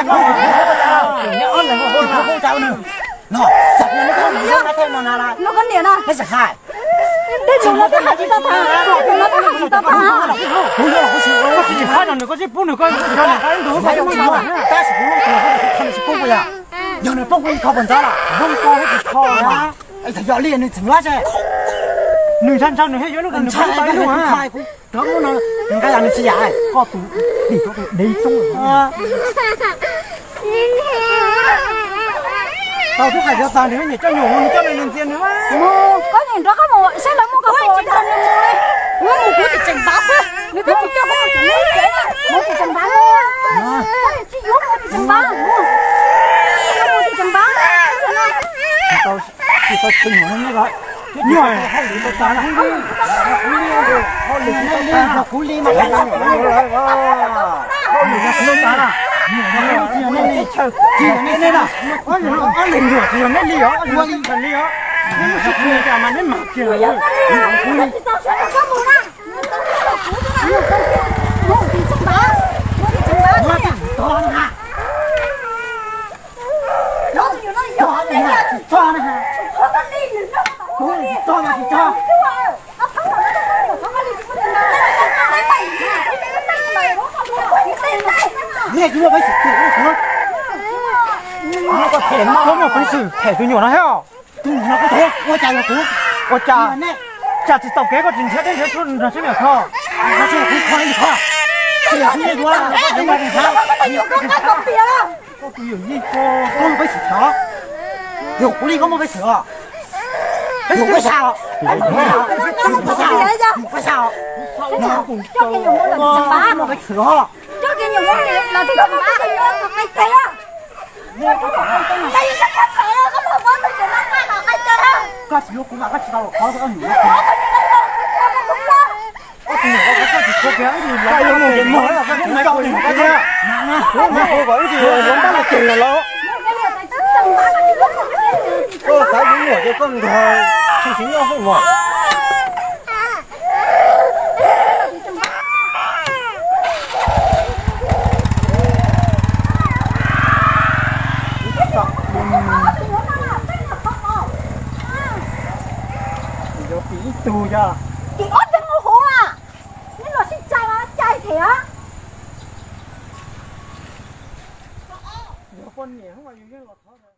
Nws ob leeg ua hauj lwm no, nws ob leeg ua hauj lwm no na. Los koj niam na. Neb tsis hais. Tej zaum no twb hais tsis tau tag, tej zaum no twb hais tsis tau tag. Kuv yog los kuv tsis ua, kuv tsis hais no nws, koj tsis pub nws, koj tsis pub nws, tab sis kuv tsis pub yog, yog nws poob kuv ib qho puas ntxov los poob kuv ib qho na. Es txawm yog li nws txeem yuav tse, nws ntshai ntshai nws thiaj yuav lub nws ntshai kuv, rov muab no nws nqa yam nws tsis yam koj tus, tus dev coob. Tau twb hais tias tas nws niam coj nyuam mus, nws coj nws ntxias nws. Mus, koj niam nrog koj mus saib lawv muaj koj tus nrog nws mus. Kuv mus kuv tus tseem npav xwb, nws twb mus coj kuv mus tseem npav, mus tus tseem npav mus. Koj tsis yuav mus tus tseem npav mus, mus tus tseem npav. Tsis tau tshwm nyuam no, nyuam hauj lwm tau tas na. Hauj lwm tau tas na. Hauj lwm tau tas na. Tsis yog nej li, ob leeg nyuam tsis yog nej li os, ua li ntawd li os. Neb lub siab kiag mas neb mag kiag. Koj muaj peev xwm them tus nyuam no thiab? Tus nyuam no kuv tus, ua cas yog kuv? Ua cas? Cas tsis tau kev koj tsis nrhiav deb nrhiav tshuaj nrog sib niam kho? Koj tus yawm yij ko, koj muaj peev xwm os. Yog kuv li koj muaj peev xwm os. Yog kuv sa os. Yog kuv sa os. Yog kuv sa os. Koj muaj peev xwm os. Koj tsis yuav kuv mas koj tsis tau los qhov koj nyuam. Koj tus nyuam koj tsis tshua kiag, wb tus los koj yuav mus ces mus, koj tsis tau tus nyuam koj thiab. Koj mus kuv kom wb tus los yuav npab los ceg los los. Koj xav yuav nyuam ces koj nrog tsis tsis nyob hauj lwm. Yuav tim ib tug yog. Tim ob tug mus huv a. Neb los sib cai los cai thiab. Yog poj niam mas yus yeej los thov.